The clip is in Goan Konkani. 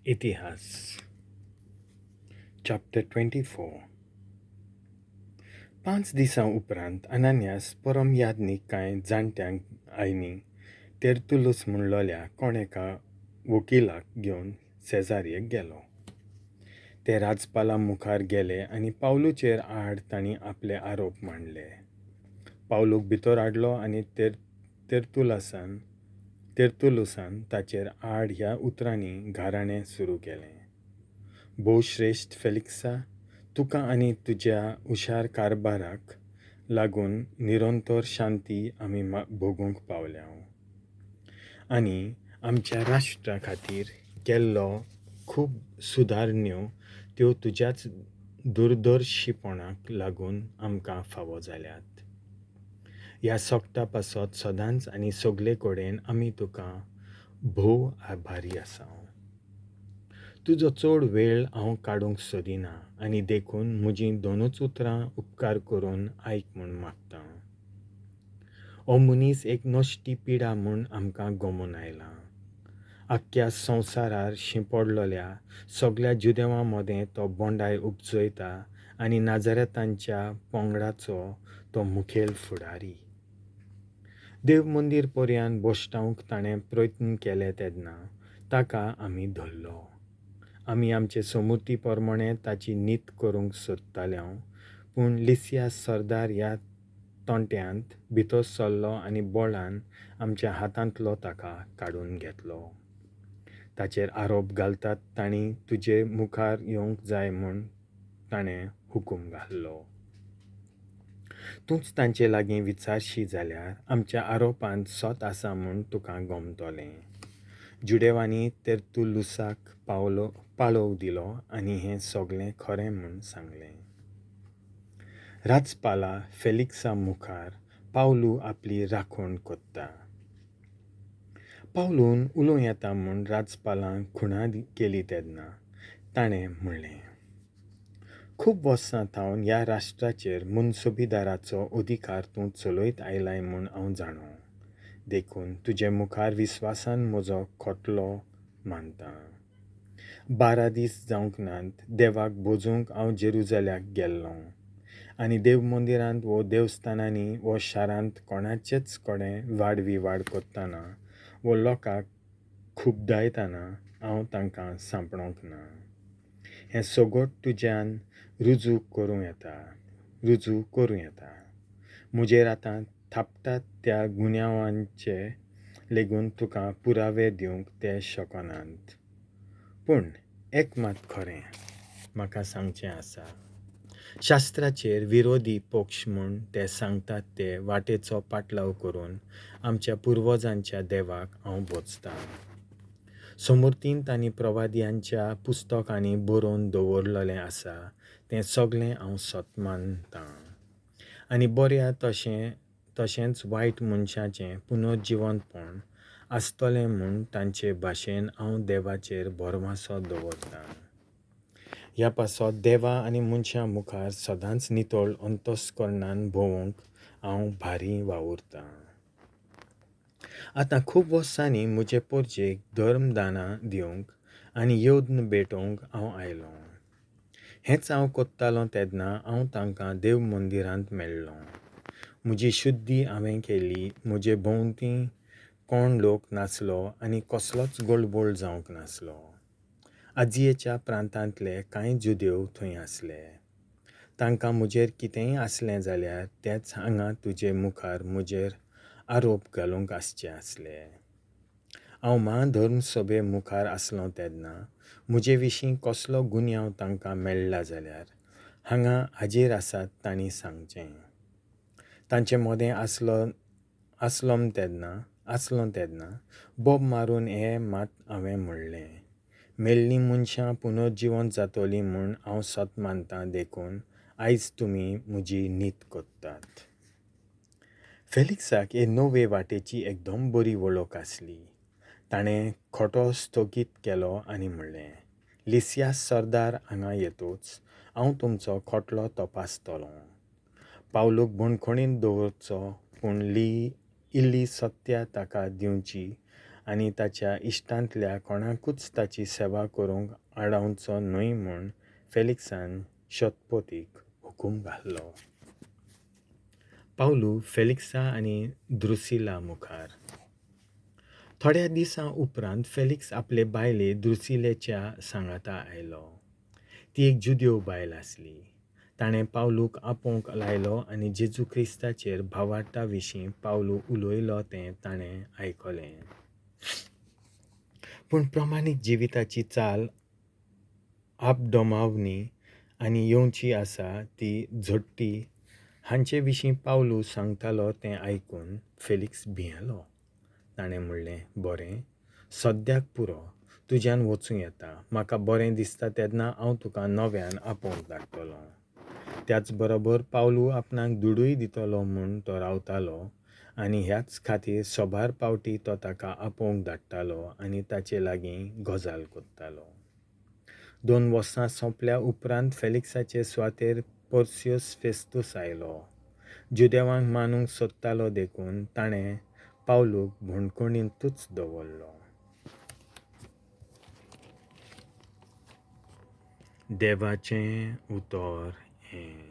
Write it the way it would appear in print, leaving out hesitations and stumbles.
इतिहास चॅप्टर 24. 5 दिसां उपरांत अनान्यास परम याज्ञीक कांय जाणट्यांक आनी तेर्तुलूस म्हणलोल्या कोण एका वकिलाक घेवन सेजारयेक गेलो. ते राजपाला मुखार गेले आनी पावलूचेर आड तांणी आपले आरोप मांडले. पावलूक भितर हाडलो आनी तेर्तुलूसान ताचेर आड ह्या उतरांनी घाराणें सुरू केलें. भोवश्रेश्ठ फेलिक्सा, तुका आनी तुज्या हुशार कारभाराक लागून निरंतर शांती आमी भोगूंक पावल्या आनी आमच्या राष्ट्रा खातीर केल्लो खूब सुदारण्यो त्यो तुज्याच दुरदर्शीपणाक लागून आमकां फावो जाल्यात. ह्या सोगटा पासत सदांच आनी सगले कडेन आमी तुका भोव आभारी आसा. तुजो चड वेळ हांव काडूंक सोदिना आनी देखून म्हजीं दोनूच उतरां उपकार करून आयक म्हूण मागतां. हो मनीस एक नश्टी पिडा म्हूण आमकां गमून आयला. आख्ख्या संवसारार शिंपडलेल्या सगल्या जुदेवां मदें तो बंडाय उपजयता आनी नाजारेतांच्या पंगडाचो तो मुखेल फुडारी. देव मंदीर पर्यान भश्टावंक ताणें प्रयत्न केले तेन्ना ताका आमी धरलो. आमी आमचे समुर्ती प्रमाणे ताची नीत करूंक सोदताले, पूण लिसियास सरदार ह्या तोंट्यांत भितर सरलो आनी बळान आमच्या हातांतलो ताका काडून घेतलो. ताचेर आरोप घालतात तांणी तुजे मुखार येवंक जाय म्हूण ताणें हुकूम घाल्लो. तूंच तांचे लागीं विचारशी जाल्यार आमच्या आरोपांत सत आसा म्हूण तुका गमतलें. जुदेवांनी तेर्तुलूसाक पाळोव दिलो आनी हें सगलें खरें म्हूण सांगलें. राजपाला फेलिक्सा मुखार पावलू आपली राखण कोत्ता. पावलून उलोवं येता म्हूण राजपालान खुणा केली तेन्ना ताणें म्हणलें, खूब वर्सां थावन ह्या राष्ट्राचेर मुनसुबीदाराचो अधिकार तूं चलयत आयलाय म्हूण हांव जाणो, देखून तुजे मुखार विस्वासान म्हजो खोटलो मानता. 12 दीस जावंक नात देवाक भोजूंक हांव जेरुजाल्याक गेल्लों आनी देव मंदिरांत वो देवस्थानांनी वो शारांत कोणाचेच कडेन वादविवाद करतना वो लोकांक खुबदायतना हांव तांकां सांपडोंक ना. हें सगट तुज्यान रुजू करूं येता. म्हजेर आतां थापटात त्या गुन्यांवांचे लेगून तुका पुरावे दिवंक ते शकनात. पूण एक मात खरें म्हाका सांगचें आसा, शास्त्राचेर विरोधी पक्ष म्हूण ते सांगतात ते वाटेचो पाटलाव करून आमच्या पुर्वजांच्या देवाक हांव भोजतां. समर्थींत आनी प्रवाद्यांच्या पुस्तकांनी बरोवन दवरलेलें आसा तें सगलें हांव सत मानतां आनी बऱ्या तशेंच वायट मनशाचें पुनर्जिवंतपण आसतलें म्हूण तांचे भाशेन हांव देवाचेर भरवासो दवरतां. ह्या पासत देवा आनी मनशां मुखार सदांच नितळ अंतस्करणान भोंवूंक हांव भारी वावुरतां. आतां खूब वर्सांनी म्हजे परजेक धर्मदानां दिवंक आनी यज्ञ भेटोवंक हांव आयलों. हेंच हांव कोत्तालों तेन्ना हांव तांकां देव मंदिरांत मेळ्ळों. म्हजी शुद्धी हांवें केली, म्हजे भोंवती कोण लोक नासलो आनी कसलोच गडबड जावंक नासलो. आजयेच्या प्रांतांतले कांय जुदेव थंय आसले. तांकां म्हजेर कितेंय आसलें जाल्यार तेच हांगा तुजे मुखार म्हजेर आरोप घालूंक आसचे आसले. हांव म्हाधर्म सभे मुखार आसलो तेन्ना म्हजे विशीं कसलो गुन्यांव तांकां मेळ्ळा जाल्यार हांगा हाजीर आसात तांणी सांगचें. तांचे मदें आसलो तेन्ना बोब मारून हें मात हांवें म्हणलें, मेल्लीं मनशां पुनर्जिवंत जातलीं म्हूण हांव सत मानतां, देखून आयज तुमी म्हजी नीत कोत्तात. फेलिक्साक हे नवे वाटेची एकदम बरी वळख आसली. ताणें खोटो स्थगीत केलो आनी म्हणलें, लिसियास सरदार हांगा येतूच हांव तुमचो खोटलो तपासतलों. पावलूक बणखणींत दवरचो, पूण इल्ली सत्या ताका दिवची आनी ताच्या इश्टांतल्या कोणाकूच ताची सेवा करूंक आडावचो न्हय म्हूण फेलिक्सान शतपतीक हुकूम घालो. पावलू फेलिक्सा आनी द्रुसिला मुखार. थोड्या दिसां उपरांत फेलिक्स आपले बायले द्रुसिलेच्या सांगाता आयलो. ती एक जुदेव बायल आसली. ताणें पावलूक आपोवंक लायलो आनी जेजू क्रिस्ताचेर भावार्ता विशीं पावलू उलयलो तें ताणें आयकलें. पूण प्रमाणीक जिविताची चाल आपडोमावणी आनी येवची आसा ती झडटी हांचे विशीं पावलू सांगतालो तें आयकून फेलिक्स भियेलो. ताणें म्हणलें, बरें, सद्याक पुरो, तुज्यान वचूं येता. म्हाका बरें दिसता तेन्ना हांव तुका नव्यान आपोवंक धाडटलो. त्याच बरोबर पावलू आपणाक दुडूय दितलो म्हूण तो रावतालो आनी ह्याच खातीर सोबार पावटी तो ताका आपोवंक धाडटालो आनी ताचे लागीं गजाल करतालो. 2 वर्सां सोंपल्या उपरांत फेलिक्साचे सुवातेर पोर्सियस फेस्तूस आयलो. जुदेवांक मानूंक सोदतालो देखून ताणें पावलूक बंदखणींतूच दवरलो. देवाचें उतर हें.